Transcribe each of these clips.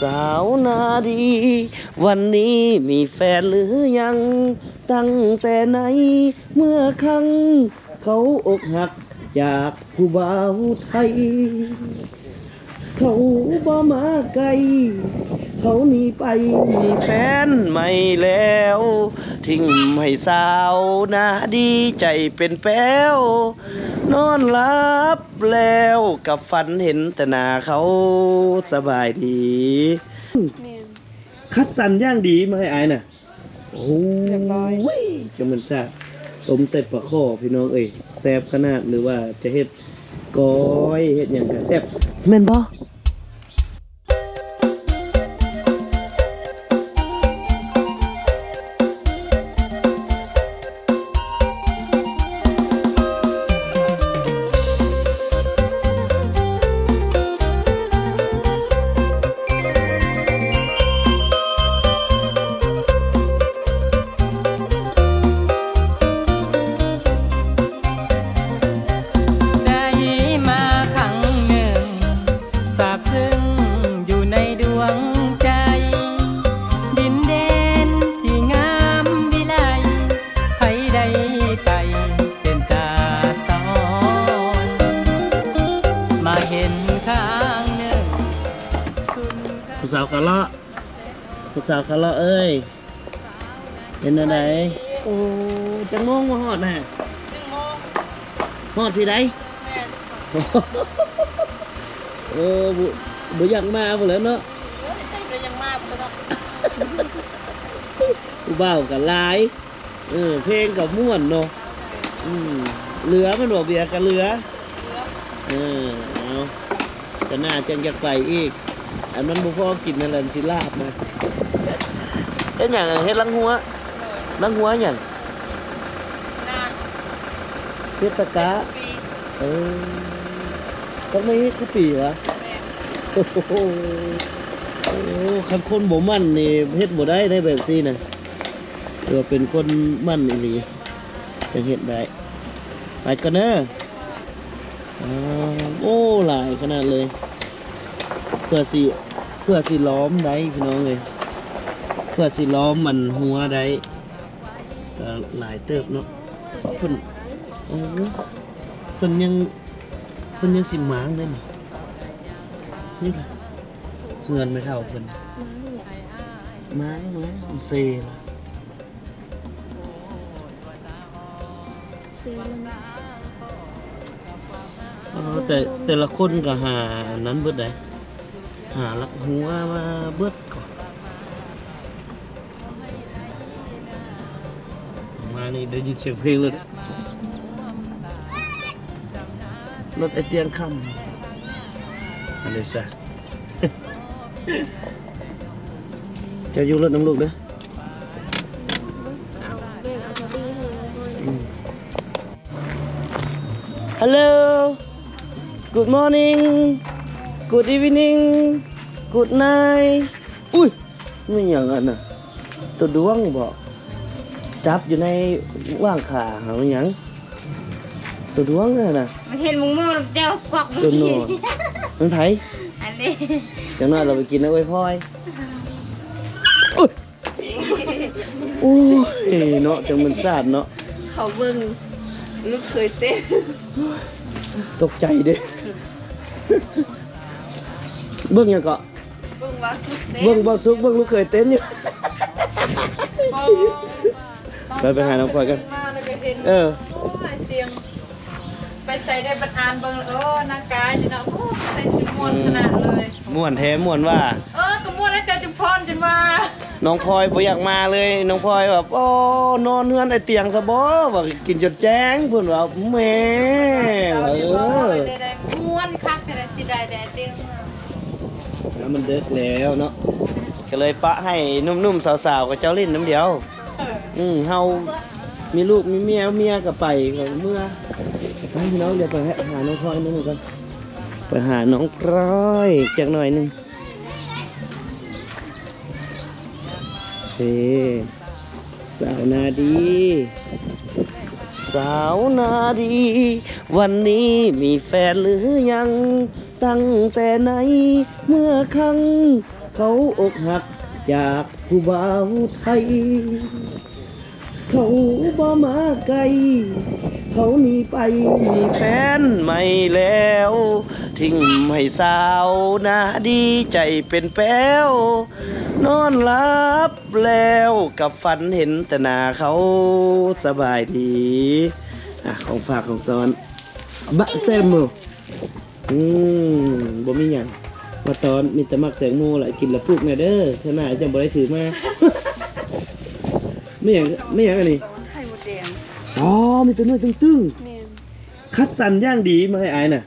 ສາວໜ້າດີ ວັນນີ້ມີແຟນຫຼືຍັງ? ຕັ້ງແຕ່ໃນເມື່ອຄັ້ງ ເຂົາອົກຫັກຈາກຜູ້ບ່າວໄທ ເຂົາບໍ່ມາໃກ້ ເຂົາໜີໄປມີແຟນໃໝ່ແລ້ວ ຖິ້ມໃຫ້ສາວໜ້າດີໃຈເປັນແປ້ວ ນອນຫຼັບແລ້ວກັບຝັນເຫັນແຕ່ໜ້າເຂົາ. ສະບາຍດີ. ແມ່ນ ຄັດສັນຢ່າງດີມາໃຫ້ອ້າຍນະ. ໂອ້ຍ ຮຽບຮ້ອຍ ຈັ່ງມັນຊາ ຕົ້ມໃສ່ປາຄໍ່ພີ່ນ້ອງເອີຍ ແຊບຂະໜາດ. ຫຼືວ່າຈະເຮັດກ້ອຍເຮັດຫຍັງກະແຊບ ແມ່ນບໍ່? ໄດ້ມາຄັ້ງໜຶ່ງ ຊາບຊຶ້ງຢູ່ໃນດວງໃຈ ດິນແດນທີ່ງາມວິໄລ ໃຜໄດ້ໄປເປັນຕາສະອອນ ມາເຫັນຄັ້ງໜຶ່ງ ຜູ້ສາວຂາເລາະ ຜູ້ສາວຂາເລາະເອີຍ. ເປັນແນວໃດ? ໂອ້ ຈັກໂມງມາຮອດນະ? ໜຶ່ງໂມງ. ຮອດພີ້ໃດ? ແມ່ນ. ໂອ້ ບໍ່ ບໍ່ຢາກມາພຸ້ນແຫຼະເນາະ. ໂອ້ຍ ໃຈບໍ່ຢາກມາພຸ້ນແຫຼະເນາະ. ຜູ້ບ່າວກໍຫຼາຍ ເອີ ເພງກໍມ່ວນເນາະ. ອືມ ເຫຼືອແມ່ນບໍ່? ເບຍກໍເຫຼືອ. ເອີ ເອົາ ກະໜ້າຈັ່ງຢາກໄປອີກ ອັນມັນບໍ່ພໍກິນຫັ້ນແຫຼະ ຊິລາບນະ. ເຮັດຫຍັງ? ເຮັດລັງຫົວ. ລັງຫົວຫຍັງ? ນາ ເຮັດຕະກະ. ເອີ ຕ້ອງໄດ້ເຮັດຄຸປີຫວາ? ແມ່ນ. ໂອ້ໂຫ ໂອ້ ຄັນຄົນບໍ່ໝັ້ນນີ້ເຮັດບໍ່ໄດ້ເດ້ແບບຊີ້ນະ. ຖືວ່າເປັນຄົນໝັ້ນອີ່ຫຼີ ຈັ່ງເຮັດໄດ້. ໄປກ່ອນເດີ. ອ້າວ ໂອ້ ຫຼາຍຂະໜາດເລີຍ ເພື່ອຊິ ເພື່ອຊິລ້ອມໄດ້ພີ່ນ້ອງເອີຍ ເພື່ອຊິລ້ອມມັນຫົວໄດ້ ກໍຫຼາຍເຕີບເນາະ. ເພິ່ນ ໂອ້ ເພິ່ນຍັງ ເພິ່ນຍັງຊິມ້າງໄດ້ນີ້ ນີ້ລະ ເຮືອນແມ່ເຖົ້າເພິ່ນ ມ້າງ ມ້າງ ເຊ. ເອີ ແຕ່ ແຕ່ລະຄົນກໍຫາອັນນັ້ນເບິດໃດ ຫາລັກຫົວມາເບິດກ່ອນ. ມານີ້ໄດ້ຍິນສຽງເພງເລີຍ ລົດໄອ້ຕຽງຄຳ ອັນນີ້ຊະ. ເຈົ້າຢູ່ລົດນຳລູກເດີ. Hello, good morning, good evening, good night. ອຸ້ຍ ແມ່ນຫຍັງອັນນະ? ຕົວດວງບໍ? ຈັບຢູ່ໃນຫວ່າງຂາຫາ ແມ່ນຫຍັງ? ຕົວດວງຫັ້ນນະ ມັນເຫັນໝູ່ໆນຳເຈົ້າກວັກ ຕົວໜອນ. ມັນໃຜ? ອັນນີ້ ຈັກໜ້ອຍເຮົາໄປກິນນຳເອື້ອຍພອຍ. ໂອ້ຍ ໂອ້ຍເນາະ ຈັ່ງມັນຊາດເນາະ. ເຂົາເບິ່ງລູກເຂີຍເຕັ້ນ ຕົກໃຈເດ້. ເບິ່ງຫຍັງເກາະ? ເບິ່ງບ່າວສຸກເຕັ້ນ ເບິ່ງບ່າວສຸກ ເບິ່ງລູກເຂີຍເຕັ້ນຢູ່. ໄປ ໄປຫານ້ອງພອຍກັນ. ເອີ ໂອ້ຍ ຕຽງ ໄປໃສໄດ້ບັດອ່ານເບິ່ງ ເອີ ນາງກາຍນີ້ເນາະ. ໂອ້ ໃສ່ຊິມ່ວນຂະໜາດເລີຍ. ມ່ວນແທ້ ມ່ວນວ່າ. ເອີ ກໍມ່ວນໃຫ້ເຈົ້າຈຸມພອນຈົນວ່າ ນ້ອງພອຍບໍ່ຢາກມາເລີຍ. ນ້ອງພອຍແບບ ໂອ້ ນອນເຮືອນໄອ້ຕຽງຊະບໍ ວ່າກິນຈົນແຈ້ງ ເພິ່ນວ່າ. ແມ່ ເອີ ມ່ວນຄັກແທ້ ຊິໄດ້ແດ່ຕຽງ. ແລ້ວມັນເດິກແລ້ວເນາະ ກໍເລີຍປະໃຫ້ໜຸ່ມໆ ສາວໆ ເຂົາເຈົ້າຫຼິ້ນນຳດຽວ. ອືມ ເຮົາມີລູກມີເມຍ ເມຍກໍໄປ ກໍເມືອ. ໄປພີ່ນ້ອງ ດຽວໄປຫານ້ອງພອຍໜຶ່ງກ່ອນ ໄປຫານ້ອງພອຍຈັກໜ້ອຍໜຶ່ງ. ເອີ ສາວໜ້າດີ ສາວໜ້າດີ ວັນນີ້ມີແຟນຫຼືຍັງ? ຕັ້ງແຕ່ໃນເມື່ອຄັ້ງ ເຂົາອົກຫັກຈາກຜູ້ບ່າວໄທ ເຂົາບໍ່ມາໃກ້ ເຂົາໜີໄປມີແຟນໃໝ່ແລ້ວ ຖິ້ມໃຫ້ສາວໜ້າດີໃຈເປັນແປ້ວ ນອນຫຼັບແລ້ວກັບຝັນເຫັນແຕ່ໜ້າເຂົາ. ສະບາຍດີ ອ່ະ ຂອງຝາກຂອງຕ້ອນ ບະແຕງໂມ ອືມ ບໍ່ມີຫຍັງມາຕ້ອນ ມີແຕ່ໝາກແຕງໂມລະ ກິນລະປຸກແດ່ເດີ ເທື່ອໜ້າຈັ່ງບໍ່ໄດ້ຖືມາ. ແມ່ນຫຍັງ ແມ່ນຫຍັງອັນນີ້? ໄຂ່ມົດແດງ. ອໍ ມີແຕ່ໜ່ວຍຕຶງໆ. ແມ່ນ. ຄັດສັນຢ່າງດີມາໃຫ້ອ້າຍນະ.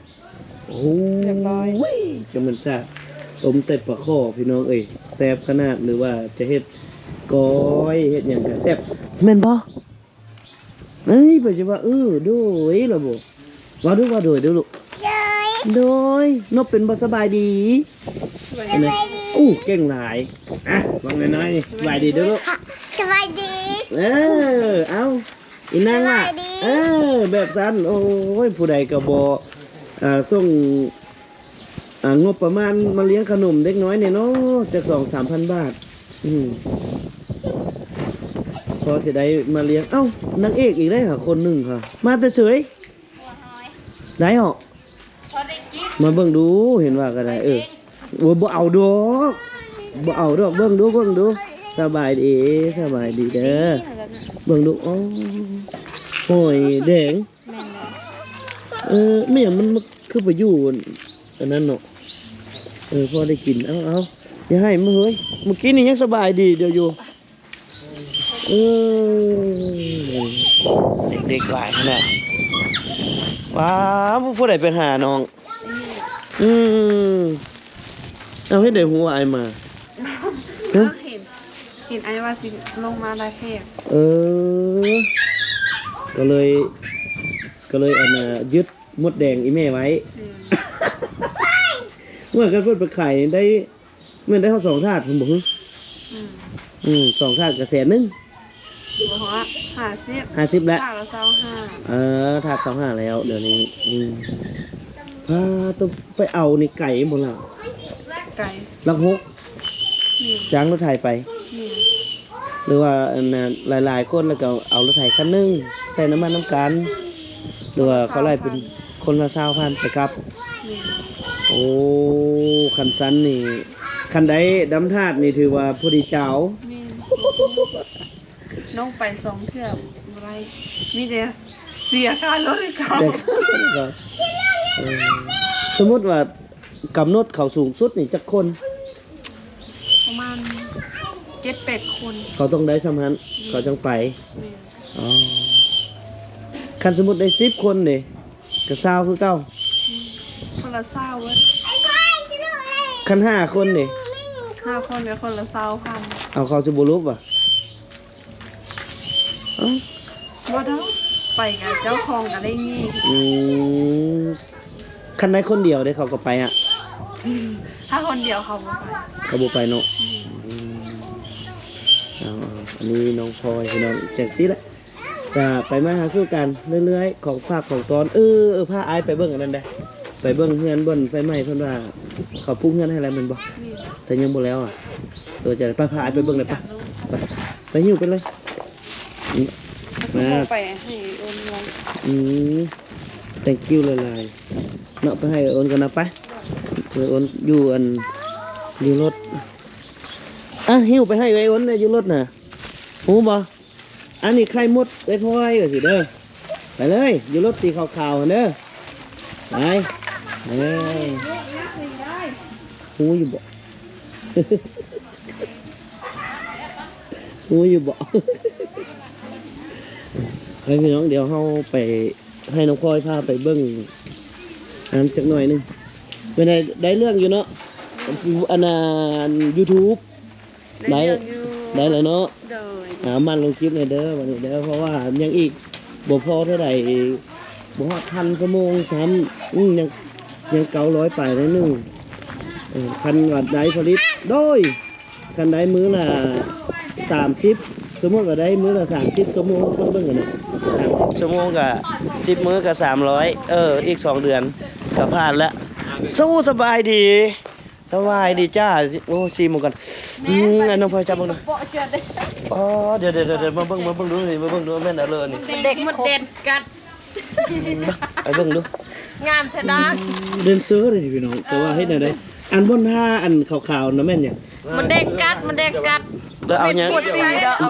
ໂອ້ ຮຽບຮ້ອຍ ຈັ່ງມັນຊາ ຕົ້ມໃສ່ປາຄໍ່ ພີ່ນ້ອງເອີຍ ແຊບຂະໜາດ. ຫຼືວ່າຈະເຮັດກ້ອຍ ເຮັດຫຍັງກະແຊບ ແມ່ນບໍ່? ເອີຍ ເພິ່ນຊິວ່າ ເອີ ໂດຍລະບໍ ເວົ້າດູ ເວົ້າໂດຍດູລູກ. ໂດຍ ໂດຍ ນົບເປັນບໍ່? ສະບາຍດີ ສະບາຍດີ. ໂອ້ ເກັ່ງຫຼາຍ. ອ່ະ ເວົ້ານ້ອຍໆ ນີ້ ສະບາຍດີດູລູກ. ສະບາຍດີ. ເອີ ເອົ້າ ອີນາງລະ ສະບາຍດີ ເອີ ແບບຊັ້ນ. ໂອ້ຍ ຜູ້ໃດກໍບໍ່ ອ່າ ສົ່ງ ອ່າ ງົບປະມານມາລ້ຽງຂະໜົມເດັກນ້ອຍແດ່ເນາະ ຈັກສອງສາມພັນບາດ. ອືມ ພໍຊິໄດ້ມາລ້ຽງ. ເອົ້າ ນາງເອກອີກໄດ້ຫາຄົນໜຶ່ງຫາ ມາແຕ່ເສີຍ ໄດ້ເຫາະ. ມາເບິ່ງດູ ເຫັນວ່າກໍໄດ້. ເອີ ໂອ້ຍ ບໍ່ເອົາດອກ ບໍ່ເອົາດອກ. ເບິ່ງດູ ເບິ່ງດູ. ສະບາຍດີ ສະບາຍດີເດີ. ເບິ່ງດູ ໂອ້ ຫອຍແດງ. ແມ່ນແລ້ວ. ເອີ ແມ່ນຫຍັງມັນ ມັນຄືໄປຢູ່ອັນນັ້ນເນາະ. ເອີ ພໍໄດ້ກິນ. ເອົາ ເອົາ ຢ່າໃຫ້ມາເຮີ້ຍ ມື້ກີ້ນີ້ຍັງສະບາຍດີເດີຢູ່. ເອີ ເດັກໆຫຼາຍຂະໜາດ. ວ້າວ ຜູ້ໃດໄປຫານ້ອງ? ອືມ ເອົາ ເຮັດໃດຮູ້ວ່າອ້າຍມາ? ຮະ? ເຫັນ ເຫັນອ້າຍວ່າຊິລົງມາລາແຂກ. ເອີ ກໍເລີຍ ກໍເລີຍ ອັນນ່າ ຍຶດມົດແດງອີ່ແມ່ໄວ້. ອືມ ວ່າຄັນເພິ່ນໄປຂາຍໄດ້ ແມ່ນໄດ້ຮອດສອງຖາດພຸ້ນບໍ່? ອືມ ອືມ ສອງຖາດກໍແສນໜຶ່ງ. ບໍ່ຮອດ ຫ້າສິບ ຫ້າສິບແລ້ວ ຖາດລະຊາວຫ້າ. ເອີ ຖາດຊາວຫ້າແລ້ວດຽວນີ້. ອືມ ພາໂຕ ໄປເອົານີ້ໄກບໍ່ລະ? ໄກ ຫຼັກຫົກ. ແມ່ນ. ຈ້າງລົດໄຖໄປ. ແມ່ນ. ຫຼືວ່າອັນນັ້ນ ຫຼາຍໆຄົນແລ້ວກໍເອົາລົດໄຖຄັນໜຶ່ງ ໃສ່ນ້ຳມັນນຳກັນ ຫຼືວ່າເຂົາໄລ່ເປັນຄົນລະຊາວພັນໄປກັບ. ແມ່ນ. ໂອ້ ຄັນຊັ້ນນີ້ ຄັນໄດ້ດຳທາດນີ້ຖືວ່າພໍດີຈາວ. ແມ່ນ. ນ້ອງໄປສອງເທື່ອບໍ່ໄດ້ ມີແຕ່ເສຍຄ່າລົດໃຫ້ເຂົາ. ເອີ ສົມມຸດວ່າກຳນົດເຂົາສູງສຸດນີ້ຈັກຄົນ? ປະມານເຈັດແປດຄົນ. ເຂົາຕ້ອງໄດ້ຊ່ຳຫັ້ນ ອືມ ເຂົາຈັ່ງໄປ. ແມ່ນ. ອໍ ຄັນສົມມຸດໄດ້ສິບຄົນເດ ກໍຊາວຄືເກົ່າ. ອືມ ຄົນລະຊາວເວີ້ຍ. ຄັນຫ້າຄົນເດ? ຫ້າຄົນກໍຄົນລະຊາວພັນ. ເອົາ ເຂົາຊິບໍ່ຫຼຸບຫວາ? ເອົ້າ ບໍ່ດອກ ໄປກັບເຈົ້າຂອງກໍໄດ້ຍິນ. ອືມ ຄັນໄດ້ຄົນດຽວເດ ເຂົາກໍໄປອະ. ອືມ ຖ້າຄົນດຽວເຂົາບໍ່ໄປ ເຂົາບໍ່ໄປເນາະ. ອືມ ອືມ ເອົາໆ ອັນນີ້ນ້ອງພອຍ ພີ່ນ້ອງ ຈັ່ງຊີ້ແຫຼະ ກະໄປມາຫາສູ່ກັນເລື້ອຍໆ ຂອງຝາກຂອງຕ້ອນ. ເອີ ເອີ ພາອ້າຍໄປເບິ່ງອັນນັ້ນແດ່ ໄປເບິ່ງເຮືອນບ່ອນໄຟໄໝ້ ເພິ່ນວ່າເຂົາປຸກເຮືອນໃຫ້ແລ້ວແມ່ນບໍ່? ແມ່ນ. ແຕ່ຍັງບໍ່ແລ້ວອະ. ເອີ ຈະໄປ ພາອ້າຍໄປເບິ່ງແດ່ ໄປ ໄປ ໄປ ຫິ້ວໄປເລີຍ. ອືມ ມາ ໄປໃຫ້ໂອນເງິນ. ອືມ thank you ຫຼາຍໆເນາະ. ໄປໃຫ້ໂອນກ່ອນນະ ໄປ ໄປໂອນຢູ່ອັນ ຢູ່ລົດ. ອ່ະ ຫິ້ວໄປໃຫ້ເອື້ອຍໂອນແດ່ ຢູ່ລົດນະ ຮູ້ບໍ່? ອັນນີ້ໄຂ່ມົດເອື້ອຍພອຍວ່າຊີ້ເດີ. ໄປເລີຍ ຢູ່ລົດສີຂາວໆຫັ້ນເດີ. ໄປ ເອີ ຮູ້ຢູ່ບໍ່? ຮູ້ຢູ່ບໍ່? ໄປພີ່ນ້ອງ ດຽວເຮົາໄປໃຫ້ນ້ອງພອຍພາໄປເບິ່ງອັນນັ້ນຈັກໜ້ອຍໜຶ່ງ. ເປັນໃດ ໄດ້ເລື່ອງຢູ່ເນາະ ອັນນັ້ນ YouTube ໄດ້ ໄດ້ເລື່ອງຢູ່ ໄດ້ແລ້ວເນາະ. ໂດຍ ອ່າ ໝັ່ນລົງຄລິບແດ່ເດີບັດນີ້ເດີ ເພາະວ່າຍັງອີກບໍ່ພໍເທົ່າໃດ ບໍ່ຮອດພັນຊົ່ວໂມງຊ້ຳ. ອືມ ຍັງ ຍັງເກົ້າຮ້ອຍປາຍໜ້ອຍໜຶ່ງ. ເອີ ຄັນວ່າໄດ້ຜະລິດ ໂດຍ ຄັນໄດ້ມື້ລະສາມສິບ ສົມມຸດວ່າໄດ້ມື້ລະສາມສິບຊົ່ວໂມງ ຄົນເບິ່ງກັນນະ ສາມສິບຊົ່ວໂມງກະສິບມື້ກະສາມຮ້ອຍ. ເອີ ອີກສອງເດືອນກະຜ່ານລະ. ເຈົ້າສະບາຍດີ ສະບາຍດີຈ້າ. ໂອ້ ຊີມເບິ່ງກ່ອນ. ອືມ ອັນນ້ອງພອຍຈັບເບິ່ງດູ. ອໍ ດຽວໆໆ ມາເບິ່ງ ມາເບິ່ງດູນີ້ ມາເບິ່ງດູ ແມ່ນອັນເລີນີ້. ເດັກມົດແດງກັດ ໄປເບິ່ງດູ ງາມແທ້ນະ. ແດນເຊີເດ້ພີ່ນ້ອງ ແຕ່ວ່າເຮັດແນວໃດ? ອັນບ່ອນທາອັນຂາວໆນະແມ່ນຫຍັງ? ມົດແດງກັດ ມົດແດງກັດ. ແລ້ວເອົາຫຍັງ? ເອົ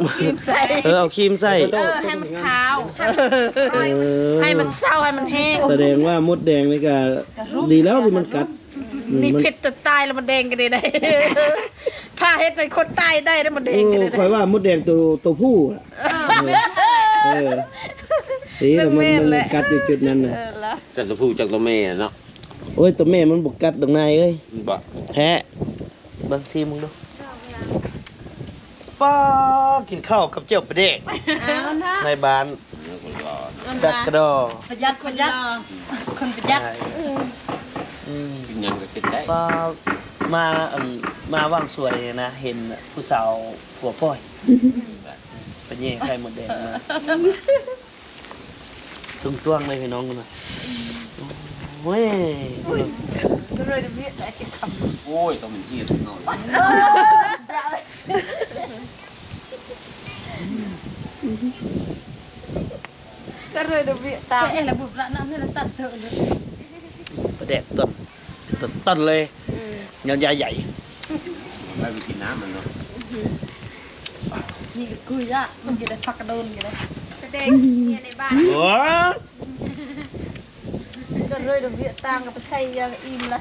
າຄຣີມໃສ່ ເອີ ເອົາຄຣີມໃສ່ ເອີ ໃຫ້ມັນຂາວ ເອີ ໃຫ້ມັນເຊົາ ໃຫ້ມັນແຫ້ງ. ສະແດງວ່າມົດແດງນີ້ກະດີແລ້ວທີ່ມັນກັດ. ອືມ ມີພິດຕາຍແລ້ວມັນແດງກະໄດ້ ພາເຮັດໃຫ້ຄົນຕາຍໄດ້ເດ້ ມັນແດງກະໄດ້. ໂອ້ ຂ້ອຍວ່າມົດແດງໂຕ ໂຕຜູ້ ເອີ ເອີ ເອີ ມັນ ມັນກັດຢູ່ຈຸດນັ້ນນະ. ຈັກໂຕຜູ້ຈັກໂຕແມ່ເນາະ. ໂອ້ຍ ໂຕແມ່ມັນບໍ່ກັດດອກນາຍເອີຍ. ບໍ່ ແທ້ ເບິ່ງຊີມເບິ່ງດູ. ປ້າ ກິນເຂົ້າກັບແຈ່ວປາແດກ ເອົານະ ໃນບ້ານ ເອີ ຄົນຫຼໍ່ ຈັກກະດໍ ປະຢັດ ປະຢັດ ຄົນປະຢັດ. ອືມ ກິນຫຍັງກະກິນໄດ້. ປ້າ ມາ ອັນ ມາຫວ່າງສວຍນະ ເຫັນຜູ້ສາວຜົວປ່ອຍ ໄປແຍ່ໄຂ່ມົດແດງມາ. ຕົງຕວງເລີຍພີ່ນ້ອງ. ໂອ້ຍ ໂອ້ຍ ຕ້ອງເປັນເຫດເນາະ. ປາແດກຕົ້ນ ຕົ້ນເລີຍ. ອືມ ຍອດໃຫຍ່ໃຫຍ່ ໄປກິນນ້ຳມັນເນາະ. ນີ້ກະກຸຍລະ ມັນຢູ່ໃນຜັກກະໂດນກະໄດ້. ປາແດກເມຍໃນບ້ານ ໂອ້ ກະເລີຍດອກ ວຽກຕ່າງກະໄປໃສ່ຢ່າງອີ່ມລະ.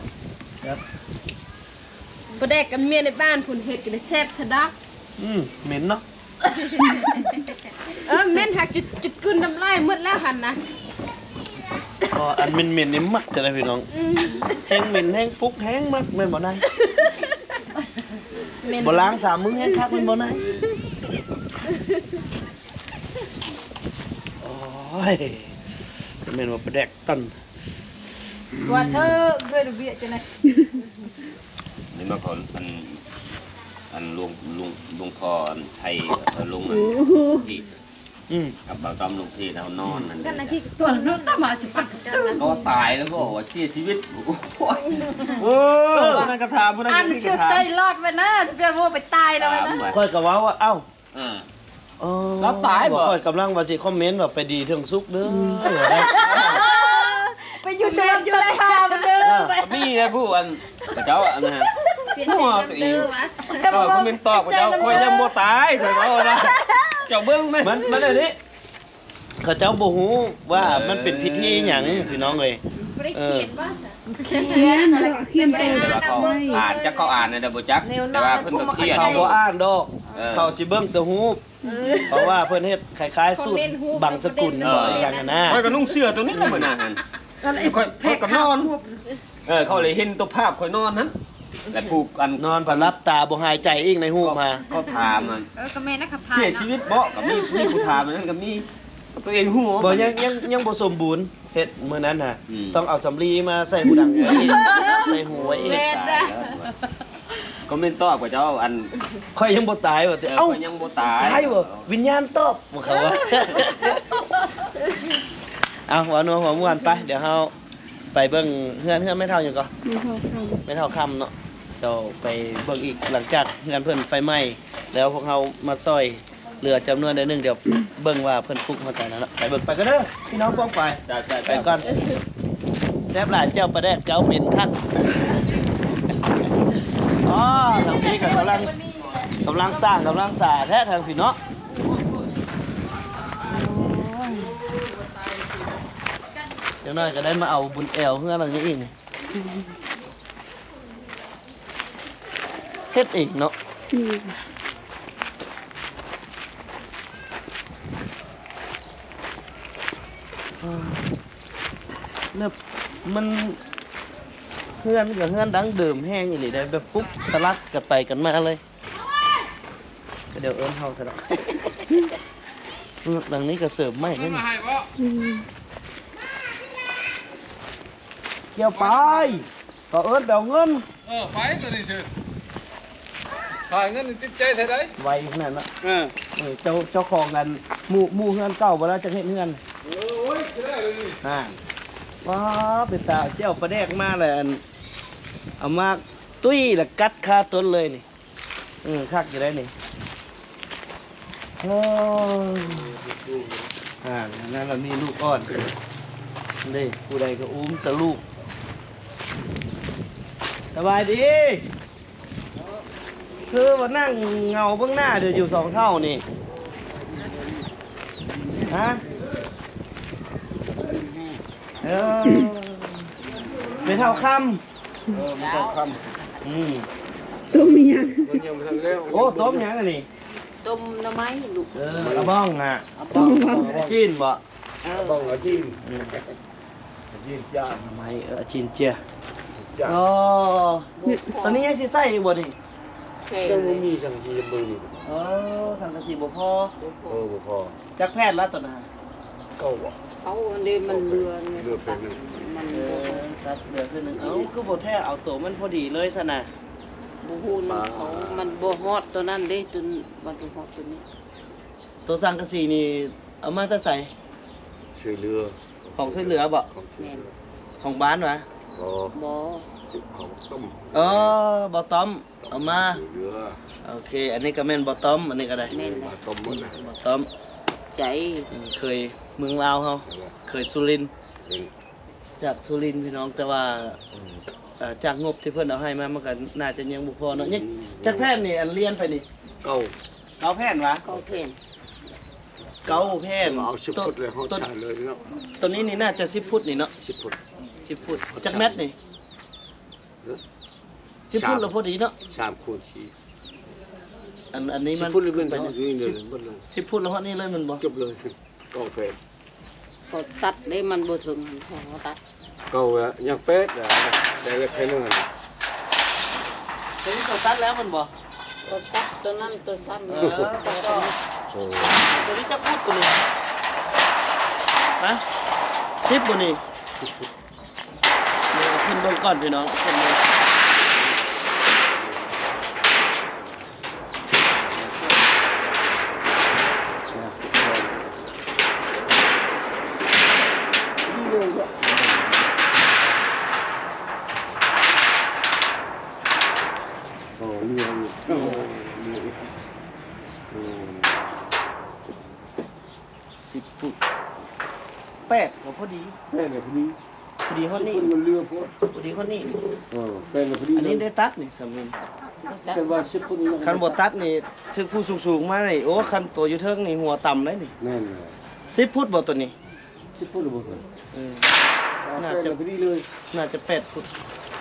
ປາແດກກັບເມຍໃນບ້ານພຸ້ນເຮັດກະໄດ້ແຊບທະດອກ. ອືມ ເໝັນເນາະ. ເອີ ເໝັນ ຫາກຈຸດ ຈຸດກືນນ້ຳລາຍໝົດແລ້ວຫັ້ນນະ. ອໍ ອັນເໝັນໆນີ້ມັກແທ້ລະພີ່ນ້ອງ. ອືມ ແຮງເໝັນ ແຮງປຸກ ແຮງມັກ ແມ່ນບໍ່ນາຍ? ບໍ່ລ້າງສາມມື້ແຮງຄັກ ແມ່ນບໍ່ນາຍ? ໂອ້ຍ ແມ່ນວ່າປາແດກ ຕັນ ວ່າເທີເລີຍເວຍຈັ່ງໃດ. ນີ້ມາຂອງອັນ ອັນ ຫຼວງ ຫຼວງ ຫຼວງພໍ່ອັນໄທ ເອີ ລົງອັນທີ່ ອືມ ກັບບ່າວຕ້ອມລົງທີ່ເຮົານອນນັ້ນ ກັນນະທີ່ຕົວລົງຕາມາຈະປັດ ເຂົາວ່າຕາຍແລ້ວບໍ່ ວ່າເສຍຊີວິດ. ໂອ້ຍ ເອີ ຜູ້ນັ້ນກະຖາມ ຜູ້ນັ້ນກະຖາມ ອັນຊື່ໄຕ້ລອດໄວ້ນະ ຊິເປັນວ່າໄປຕາຍແລ້ວນະ. ຂ້ອຍກະເວົ້າວ່າ ເອົ້າ ເອີ ເອີ ລາວຕາຍບໍ່? ຂ້ອຍກຳລັງວ່າຊິຄອມເມັນວ່າໄປດີເຖິງສຸກເດີ ອືມ ໄປຢູ່ສະຫວັນຊັ້ນຟ້າເດີ. ເອີ ມີແລ້ວຜູ້ອັນ ເຂົາເຈົ້າອັນນັ້ນ ຫົວຕົວເອງ ເອີ ຄອມເມັນຕອບເຂົາເຈົ້າ ຂ້ອຍຍັງບໍ່ຕາຍ ຂ້ອຍເວົ້ານະ. ເຈົ້າເບິ່ງແມ່ ມັນ ມັນອັນນີ້ ເຂົາເຈົ້າບໍ່ຮູ້ວ່າ ເອີ ມັນເປັນພິທີຫຍັງ ພີ່ນ້ອງເອີຍ. ບໍ່ໄດ້ຂຽນບໍ່ຊະ? ຂຽນ ຂຽນ ແຕ່ວ່າເຂົາອ່ານ ຈັກເຂົາອ່ານແນວໃດບໍ່ຈັກ ແຕ່ວ່າເພິ່ນກະຂຽນ ເຂົາບໍ່ອ່ານດອກ ເອີ ເຂົາຊິເບິ່ງແຕ່ຮູບ ເອີ ເພາະວ່າເພິ່ນເຮັດຄ້າຍໆສູດບັງສະກຸນ ເອີ ອີ່ຫຍັງຫັ້ນນະ. ຂ້ອຍກະນຸ່ງເສື້ອໂຕນີ້ລະມື້ນັ້ນຫັ້ນ ຂ້ອຍ ຂ້ອຍກະນອນ ເອີ ເຂົາເລີຍເຫັນໂຕພາບຂ້ອຍນອນຫັ້ນ ແລະຜູ້ອັນ ນອນພັດຫຼັບຕາບໍ່ຫາຍໃຈອີກໃນຮູບມາ ເຂົາຖາມຫັ້ນ ເອີ ກະແມ່ນນະ ເຂົາຖາມ ເສຍຊີວິດບໍ່ ກະມີ ມີຜູ້ຖາມອັນນັ້ນກະມີ. ຕົວເອງຮູ້ບໍ່ ຍັງ ຍັງ ຍັງບໍ່ສົມບູນ ເຮັດມື້ນັ້ນຫະ ອືມ ຕ້ອງເອົາສຳລີມາໃສ່ຫູດັງໄວ້ອີກ ໃສ່ຫູໄວ້ອີກ. ແມ່ນ ຄອມເມັນຕອບເຂົາເຈົ້າ ອັນ ຂ້ອຍຍັງບໍ່ຕາຍວ່າຕິ. ເອີ ເອົ້າ ຂ້ອຍຍັງບໍ່ຕາຍ ຕາຍບໍ່? ວິນຍານຕອບ ເຂົາວ່າ. ເອົາ ເວົ້ານົວເວົ້າມ່ວນໄປ ດຽວເຮົາໄປເບິ່ງເຮືອນ ເຮືອນແມ່ເຖົ້າຫຍັງເກາະ? ແມ່ເຖົ້າຄຳ ແມ່ເຖົ້າຄຳເນາະ. ດຽວໄປເບິ່ງອີກ ຫຼັງຈາກເຮືອນເພິ່ນໄຟໄໝ້ແລ້ວ ພວກເຮົາມາຊ່ອຍ ເຫຼືອຈຳນວນໜ້ອຍໜຶ່ງ ດຽວເບິ່ງວ່າເພິ່ນປຸກຮອດໃສແລ້ວເນາະ. ໄປເບິ່ງ ໄປກັນເດີພີ່ນ້ອງປ້ອງປາຍ ໄປ ໄປ ໄປກ່ອນ. ແຊບຫຼາຍ ແຈ່ວປາແດກເຈົ້າເໝັນຄັກ. ອໍ ທາງພີ້ກະກຳລັງ ກຳລັງສ້າງ ກຳລັງສາແທ້ທາງພີ້ເນາະ. ຈັກໜ້ອຍກະໄດ້ມາເອົາບຸນແອວເຮືອນຫຼັງນີ້ອີກ. ເຮັດເອງເນາະ. ອືມ ແບບມັນ ເຮືອນກະເຮືອນດັ້ງເດີມແຮງອີ່ຫຼີເດ້ ແບບປຸກສະຫຼັກກັນໄປກັນມາເລີຍ. ກະດຽວເອີ້ນເຮົາຊະດອກ. ຫຼັງນີ້ກະເສີມໃໝ່ເດ້. ອືມ ດຽວໄປ ເຂົາເອີ້ນໄປເອົາເງິນ. ເອີ ໄປໂຕນີ້ເທີ ຂາຍເງິນຕິດໃຈແທ້ໃດ ໄວຂະໜາດນະ. ເອີ ເຈົ້າ ເຈົ້າຂອງອັນ ໝູ່ ໝູ່ເຮືອນເກົ່າບໍ່ລະ ຈັກເຮັດເຮືອນ. ໂອ້ຍ ຊິໄດ້ເລີຍນີ້ ອ່າ ວ້າ ເປັນຕາແຈ່ວປາແດກມາແລ້ວ ອັນ ເອົາມາຕຸ້ຍລະກັດຄາຕົ້ນເລີຍນີ້. ເອີ ຄັກຢູ່ໄດ໋ນີ້. ໂອ້ ອ່າ ນັ້ນລະມີລູກອ່ອນເດ້ ຜູ້ໃດກໍອຸ້ມແຕ່ລູກ. ສະບາຍດີ. ຄືວ່ານັ່ງເຫງົາເບິ່ງໜ້າເດີຢູ່ສອງເຖົ້ານີ້ ຮະ? ເອີ ແມ່ເຖົ້າຄຳ. ເອີ ແມ່ເຖົ້າຄຳ. ອືມ ຕົ້ມອີ່ຫຍັງ? ໂອ້ ຕົ້ມຫຍັງອັນນີ້? ຕົ້ມໜໍ່ໄມ້ລູກ. ເອີ ອາບ້ອງນະ. ອາບ້ອງ. ຈີນບໍ? ເອີ ອາບ້ອງ ອາຈີນ. ອືມ ອາຈີນເຈຍ ໜໍ່ໄມ້ ເອີ ອາຈີນເຈຍ. ອໍ ຕອນນີ້ຍັງຊິໃຊ້ຢູ່ບໍ່ນີ້? ຍັງບໍ່ມີສັງກະສີເບິ່ງ. ເອີ ສັງກະສີບໍ່ພໍ. ເອີ ບໍ່ພໍ. ຈັກແຜ່ນລະຕອນນັ້ນ? ເກົ້າບໍ? ເກົ້າ ອັນນີ້ມັນເຫຼືອ ເຫຼືອແຜ່ນໜຶ່ງ. ມັນ ເອີ ຕັດເຫຼືອແຜ່ນໜຶ່ງ. ເອົ້າ ຄືບໍ່ແທ້ເອົາໂຕມັນພໍດີເລີຍຊັ້ນນະ? ບໍ່ຮູ້ນຳເຂົາ ມັນບໍ່ຮອດໂຕນັ້ນເດ້ ຈົນມັນບໍ່ຮອດໂຕນີ້. ໂຕສັງກະສີນີ້ເອົາມາແຕ່ໃສ? ຊ່ວຍເຫຼືອ. ຂອງຊ່ວຍເຫຼືອບໍ? ຂອງຊ່ວຍເຫຼືອ. ແມ່ນ. ຂອງບ້ານຫວາ? ບໍ່ ບໍ່ ຂອງຕ້ອມ. ເອີ ບໍ່ຕ້ອມເອົາມາ. ຊ່ວຍເຫຼືອ. ໂອເຄ ອັນນີ້ກໍແມ່ນບໍ່ຕ້ອມ ອັນນີ້ກໍໄດ້. ແມ່ນ ບໍ່ຕ້ອມໝົດນະ. ບໍ່ຕ້ອມ ໃຈ ອືມ ເຄີຍເມືອງລາວເຮົາ. ນັ້ນແຫຼະ ເຄີຍສຸລິນ. ເອີ ຈາກສຸລິນພີ່ນ້ອງ ແຕ່ວ່າ ອືມ ເອີ ຈາກງົບທີ່ເພິ່ນເອົາໃຫ້ມາ ມັນກໍໜ້າຈະຍັງບໍ່ພໍເນາະ. ອືມ ຍັງຈັກແຜ່ນນີ້ ອັນລຽນໄປນີ້? ເກົ້າ. ເກົ້າແຜ່ນຫວາ? ເກົ້າແຜ່ນ. ເກົ້າແຜ່ນ. ເອົາສິບຟຸດເລີຍ ເຮົາໃຊ້ເລີຍເນາະ. ໂຕນີ້ນີ້ໜ້າຈະສິບຟຸດນີ້ເນາະ. ສິບຟຸດ. ສິບຟຸດ. ຈັກແມັດນີ້? ຮະ? ສິບຟຸດລະພໍດີເນາະ. ສາມຄູນສີ່. ອັນ ອັນນີ້ມັນ ສິບຟຸດລະແມ່ນເທົ່ານີ້ເລີຍ ສິບຟຸດລະຮອດນີ້ເລີຍແມ່ນບໍ່? ຈົບເລີຍ. ເກົ້າແຜ່ນ. ກໍຕັດເດ້ ມັນບໍ່ເຖິງຫັ້ນ ເຂົາກໍຕັດ. ເກົ້າແລ້ວ ຍັງແປດແລ້ວ ໄດ້ແລ້ວແຜ່ນໜຶ່ງຫັ້ນ. ໂຕນີ້ກໍຕັດແລ້ວແມ່ນບໍ່? ກໍຕັດໂຕນັ້ນໂຕຊັ້ນ. ເອີ ຕັດກໍ ໂອ້ ໂຕນີ້ຈັກຟຸດໂຕນີ້? ຮະ? ສິບບໍ່ນີ້? ສິບຟຸດ. ເດີ ຂຶ້ນເບິ່ງກ່ອນພີ່ນ້ອງ ຂຶ້ນເບິ່ງ. ໂອ້ ເຫຼືອຢູ່ ເຫຼືອຢູ່ ເຫຼືອຢູ່ ເອີ ສິບຟຸດ ແປດກໍພໍດີ ແປດກໍພໍດີ ພໍດີຮອດນີ້ ສິບຟຸດມັນເຫຼືອໂພດ ພໍດີຮອດນີ້. ເອີ ແປດກໍພໍດີ ອັນນີ້ໄດ້ຕັດນີ້ ສຳເລັດ ແຕ່ວ່າສິບຟຸດ ຄັນບໍ່ຕັດນີ້ ຖືກຜູ້ສູງໆມານີ້ ໂອ້ ຄັນໂຕຢູ່ເທິງນີ້ຫົວຕຳໄດ໋ນີ້. ແມ່ນແຫຼະ ສິບຟຸດບໍ່ໂຕນີ້? ສິບຟຸດບໍ່? ເອີ ໜ້າຈະພໍດີເລີຍ ໜ້າຈະແປດຟຸດ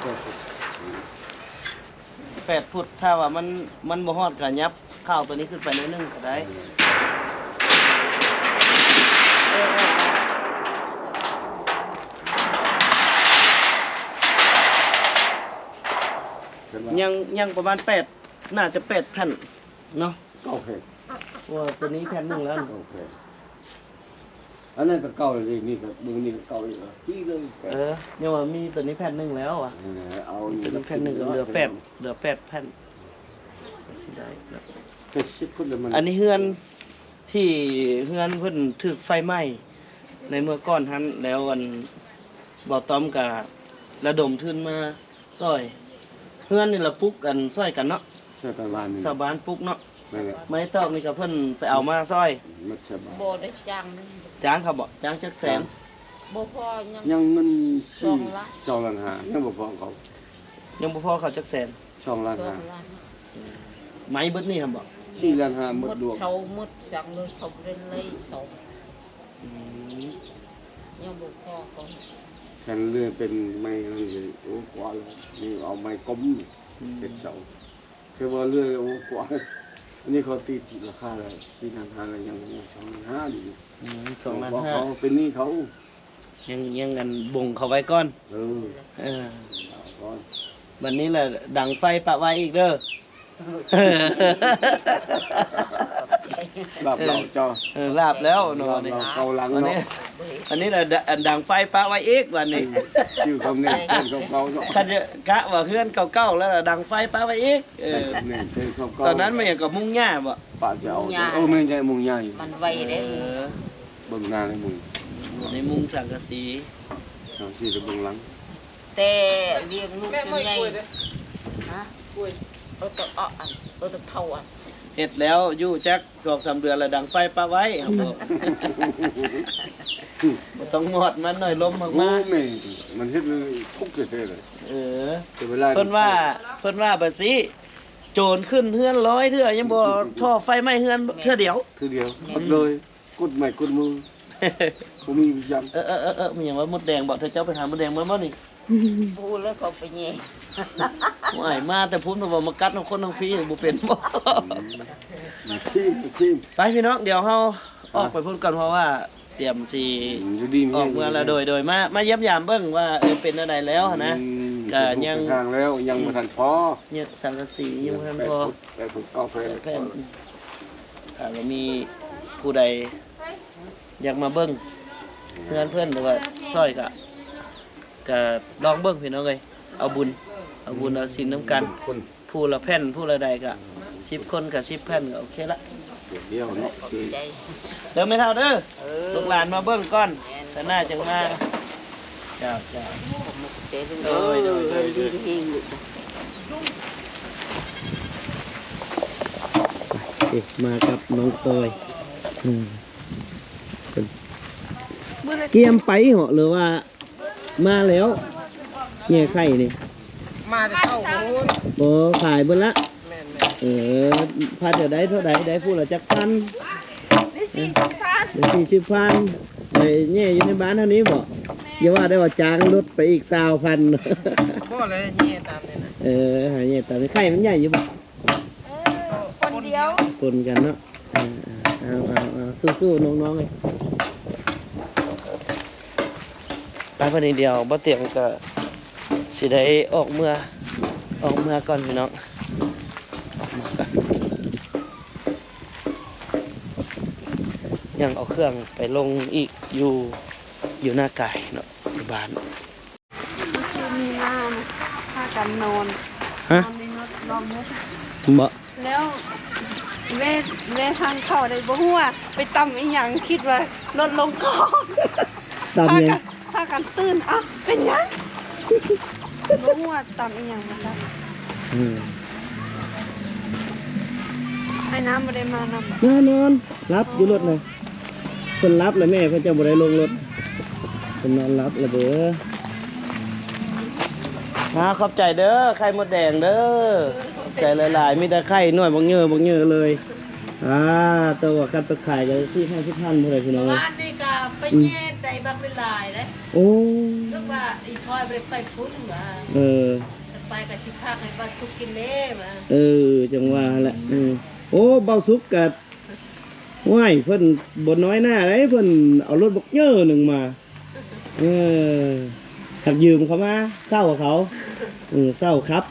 ແປດຟຸດ. ແປດຟຸດ ຖ້າວ່າມັນ ມັນບໍ່ຮອດກໍຫຍັບຂ່າວໂຕນີ້ຂຶ້ນໄປໜ້ອຍໜຶ່ງກໍໄດ້. ຍັງ ຍັງປະມານແປດ ໜ້າຈະແປດແຜ່ນເນາະ ເກົ້າແຜ່ນ ເພາະວ່າໂຕນີ້ແຜ່ນໜຶ່ງແລ້ວ ເກົ້າແຜ່ນ. ອັນນັ້ນກໍເກົ່າເລີຍ ນີ້ກໍເບິ່ງ ນີ້ກໍເກົ່າອີກ ທີ່ເລີຍ. ເອີ ຍັງວ່າມີໂຕນີ້ແຜ່ນໜຶ່ງແລ້ວອະ ເອີ ເອົາໂຕນີ້ແຜ່ນໜຶ່ງ ເຫຼືອແປດ ເຫຼືອແປດແຜ່ນ ກໍຊິໄດ້ແລ້ວ ເຈັດສິບພຸ້ນລະມັນ. ອັນນີ້ເຮືອນ ທີ່ເຮືອນເພິ່ນຖືກໄຟໄໝ້ໃນເມື່ອກ່ອນຫັ້ນ ແລ້ວອັນ ບ່າວຕ້ອມກໍລະດົມທຶນມາຊ່ອຍ ເຮືອນນີ້ລະປຸກ ອັນ ຊ່ອຍກັນເນາະ ຊ່ອຍກັນວານນີ້ ຊາວບ້ານປຸກເນາະ. ແມ່ນແຫຼະ ໄມ້ຕອກນີ້ກໍເພິ່ນໄປເອົາມາຊ່ອຍ ໝົດສະບາຍ ບໍ່ໄດ້ຈ້າງເດ້ ຈ້າງເຂົາບໍ ຈ້າງຈັກແສນ ຈ້າງ ບໍ່ພໍ ຍັງ ຍັງເງິນສອງລ້ານ ສອງລ້ານຫ້າ ຍັງບໍ່ພໍເຂົາ ຍັງບໍ່ພໍເຂົາຈັກແສນ ສອງລ້ານຫ້າ ສອງລ້ານ ໄມ້ເບິດນີ້ຫັ້ນບໍ ສີ່ລ້ານຫ້າ ໝົດດວງ ເຊົາໝົດສັງເລີຍ ເຂົາບໍ່ໄດ້ໄລ່ເຊົາ ອືມ ຍັງບໍ່ພໍເຂົາ ຄັນເລື່ອຍເປັນໄມ້ນັ້ນເລີຍ ໂອ້ ກວ່າແລ້ວ ນີ້ເອົາໄມ້ກົມ ອືມ ເຮັດເສົາ ຄືວ່າເລື່ອຍ ໂອ້ ກວ່າ ອັນນີ້ເຂົາຕີລາຄາແລ້ວ ສີ່ລ້ານຫ້າ ແລ້ວ ຍັງ ຍັງສອງລ້ານຫ້າຢູ່ ອືມ ສອງລ້ານຫ້າ ເຂົາເປັນໜີ້ເຂົາ ຍັງ ຍັງອັນບົງເຂົາໄວ້ກ່ອນ ເອີ ເອີ ເອົາກ່ອນ ບັດນີ້ລະດັງໄຟປະໄວ້ອີກເດີ ລາບເຮົາເຈົ້າ ເອີ ລາບແລ້ວເນາະ ລາບເຮົາເກົາຫຼັງເນາະ ອັນນີ້ລະ ອັນດັງໄຟປະໄວ້ອີກບັດນີ້ ຢູ່ຄຳເໜັງເຮືອນເກົ່າໆເນາະ ຄັນກະວ່າເຮືອນເກົ່າໆ ແລ້ວລະດັງໄຟປະໄວ້ອີກ ເອີ ຕອນນັ້ນມັນຫຍັງກໍມຸງຫຍ້າບໍ ປະຈະເອົາ ເອີ ແມ່ນໃຫຍ່ມຸງຫຍ້າຢູ່ ມັນໄວເດ້ ເອີ ເບິ່ງໜ້າໃນມຸງ ໃນມຸງສັງກະສີ ສັງກະສີແຕ່ເບິ່ງຫຼັງ ແຕ່ລ້ຽງລູກຈົນໃຫຍ່ ຮະ ເອີ ຕະເອາະອັນ ເອີ ຕະເທົາອັນ ເຮັດແລ້ວຢູ່ຈັກສອງສາມເດືອນລະດັງໄຟປະໄວ້ ເຮົາບໍ່ ບໍ່ຕ້ອງມອດມັນ ໜ້ອຍລົມມາກໆ ໂອ້ ແມ່ ມັນເຮັດໃຫ້ທຸກແທ້ໆເລີຍ ເອີ ເວລາ ເພິ່ນວ່າ ເພິ່ນວ່າແບບຊີ້ ໂຈນຂຶ້ນເຮືອນຮ້ອຍເທື່ອ ຍັງບໍ່ທໍ່ໄຟໄໝ້ເຮືອນເທື່ອດຽວ ເທື່ອດຽວ ແມ່ນ ເລີຍ ກົດໄມ້ກົດມື ບໍ່ມີຫຍັງ ເອີ ເອີ ເອີ ເອີ ມີຫຍັງວ່າມົດແດງບໍ? ເຈົ້າໄປຫາມົດແດງມາບໍ່ນີ້? ບໍ່ຮູ້ແລ້ວ ເຂົາໄປແຍ່ ໂອ້ຍ ມາແຕ່ພຸ້ນ ເພິ່ນວ່າມາກັດເຮົາຄົນທາງພີ້ ບໍ່ເປັນບໍ? ອືມ ໄປພີ່ນ້ອງ ດຽວເຮົາອອກໄປພຸ້ນກ່ອນ ເພາະວ່າຕຽມຊິ ອືມ ຢູ່ດີມີແຮງ ອອກເມືອແລ້ວ ໂດຍ ໂດຍ ມາ ມາຢ້ຽມຢາມເບິ່ງວ່າ ເອີ ເປັນແນວໃດແລ້ວຫັ້ນນະ ອືມ ກະຍັງ ເປັນຮູບເປັນຮ່າງແລ້ວ ຍັງບໍ່ທັນພໍ ຍັງສັງກະສີຍັງບໍ່ທັນພໍ ແປດຟຸດ ແປດຟຸດ ເກົ້າແຜ່ນ ແປດແຜ່ນ ຖ້າວ່າມີຜູ້ໃດ ຢາກມາເບິ່ງເຮືອນເພິ່ນ ຫຼືວ່າຊ່ອຍກະ ກະລອງເບິ່ງພີ່ນ້ອງເອີຍ ເອົາບຸນ ເອົາບຸນເອົາສິນນຳກັນ ຄົນ ຜູ້ລະແຜ່ນ ຜູ້ລະໃດກະ ສິບຄົນກະສິບແຜ່ນກະໂອເຄລະ ດຽວເນາະ ເດີແມ່ເຖົ້າເດີ ເອີ ລູກຫຼານມາເບິ່ງກ່ອນ ແມ່ນ ເທື່ອໜ້າຈັ່ງມາ ເຈົ້າ ເຈົ້າ ໂດຍ ໂດຍ ໂດຍ ໂດຍ ເອີ ມາກັບນ້ອງປອຍ ອືມ ກຽມໄປເຫາະ ຫຼືວ່າມາແລ້ວ ແຍ່ໄຂ່ນີ້ ມາແຕ່ເຊົ້າພຸ້ນ ໂອ້ ຂາຍເບິດລະ ແມ່ນໆ ເອີ ພັດເທົ່າໃດ ເທົ່າໃດ ໄດ້ຜູ້ລະຈັກພັນ? ໄດ້ສີ່ສິບພັນ ໄດ້ສີ່ສິບພັນ ໄດ້ແຍ່ຢູ່ໃນບ້ານເຮົານີ້ບໍ? ແມ່ນ ຢ່າວ່າໄດ້ວ່າຈ້າງລົດໄປອີກຊາວພັນ ບໍ່ແລ້ວ ແຍ່ຕາມນີ້ນະ ເອີ ຫາແຍ່ຕາມນີ້ ໄຂ່ມັນໃຫຍ່ຢູ່ບໍ? ເອີ ຄົນດຽວ ປົນກັນເນາະ ເອີ ເອົາ ເອົາ ເອົາ ສູ້ໆ ນ້ອງໆ ເອີຍ ໄປ ບັດນີ້ດຽວບໍ່ຕຽງກະຊິໄດ້ອອກເມືອ ອອກເມືອກ່ອນພີ່ນ້ອງ ອອກເມືອກ່ອນ ຍັງເອົາເຄື່ອງໄປລົງອີກຢູ່ ຢູ່ນາກາຍເນາະ ຢູ່ບ້ານ. ຄືມີມາ ພາກັນນອນ ຮະ? ນອນໃນລົດລອງມຸກ ບໍ່ ແລ້ວແວ່ ແວ່ທາງເຂົ້າໄດ້ ບໍ່ຮູ້ວ່າໄປຕຳອີ່ຫຍັງ ຄິດວ່າລົດລົງຄອງ ຕຳຫຍັງ? ພາກັນ ພາກັນຕື່ນ ອ້າວ ເປັນຫຍັງ? ບໍ່ຮູ້ວ່າຕຳອີ່ຫຍັງ ບໍ່ຈັກ ອືມ ອ້າຍນ້ຳບໍ່ໄດ້ມານຳ ມານອນ ຫຼັບຢູ່ລົດນະ ເພິ່ນຫຼັບແລ້ວແມ່ ເພິ່ນຈັ່ງບໍ່ໄດ້ລົງລົດ ເພິ່ນນອນຫຼັບແລ້ວເດີ. ອາ ຂອບໃຈເດີ ໄຂ່ມົດແດງເດີ ຂອບໃຈຫຼາຍໆ ມີແຕ່ໄຂ່ໜ້ອຍບັກເຍີບັກເຍີເລີຍ. ອາ ແຕ່ວ່າຄັນໄປຂາຍກໍສີ່ຫ້າສິບພັນພຸ້ນແຫຼະພີ່ນ້ອງເອີຍ. ວານນີ້ກໍໄປແຍ່ໄດ້ບັກຫຼາຍໆເດ້. ໂອ້ ນຶກວ່າອີພອຍບໍ່ໄດ້ໄປພຸ້ນວ່າ ເອີ ໄປກໍຊິພາກໃຫ້ບ່າວສຸກກິນແດ່ວ່າ. ເອີ ຈັ່ງວ່າຫັ້ນແຫຼະ. ອືມ ໂອ້ ບ່າວສຸກກໍ ໂອ້ຍ ເພິ່ນບໍ່ນ້ອຍໜ້າໃດ ເພິ່ນເອົາລົດບັກເຍີໜຶ່ງມາ ເອີ ຫາກຢືມເຂົາມາເຊົ່າເຂົາ ເອີ ເຊົ່າຂັບ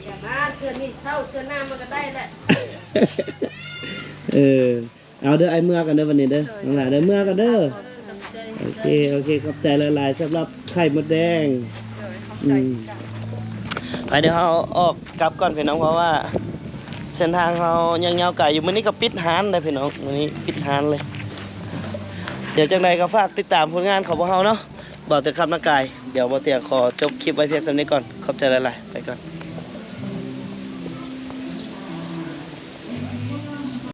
ຢ່າມາ ເທື່ອນີ້ເຊົ່າ ເທື່ອໜ້າມັນກໍໄດ້ແຫຼະ. ເອີ ເອົາເດີ ອ້າຍເມືອກ່ອນເດີ ບັດນີ້ເດີ ນ້ອງຫຼ້າເດີ ເມືອກ່ອນເດີ. ໂອເຄ ໂອເຄ ຂອບໃຈຫຼາຍໆ ສຳລັບໄຂ່ມົດແດງ. ໂດຍ ຂອບໃຈ ອືມ ຄືກັນ. ໄປ ດຽວເຮົາອອກກັບກ່ອນພີ່ນ້ອງ ເພາະວ່າເສັ້ນທາງເຮົາຍັງຍາວໄກຢູ່. ມື້ນີ້ກໍປິດຮ້ານເດ້ພີ່ນ້ອງ ມື້ນີ້ປິດຮ້ານເລີຍ. ດຽວຈັ່ງໃດກໍຝາກຕິດຕາມຜົນງານຂອງພວກເຮົາເນາະ ບ່າວເຕີຄຳນາກາຍ. ດຽວບ່າວເຕີຂໍຈົບຄລິບໄວ້ພຽງສ່ຳນີ້ກ່ອນ. ຂອບໃຈຫຼາຍໆ ໄປກ່ອນ.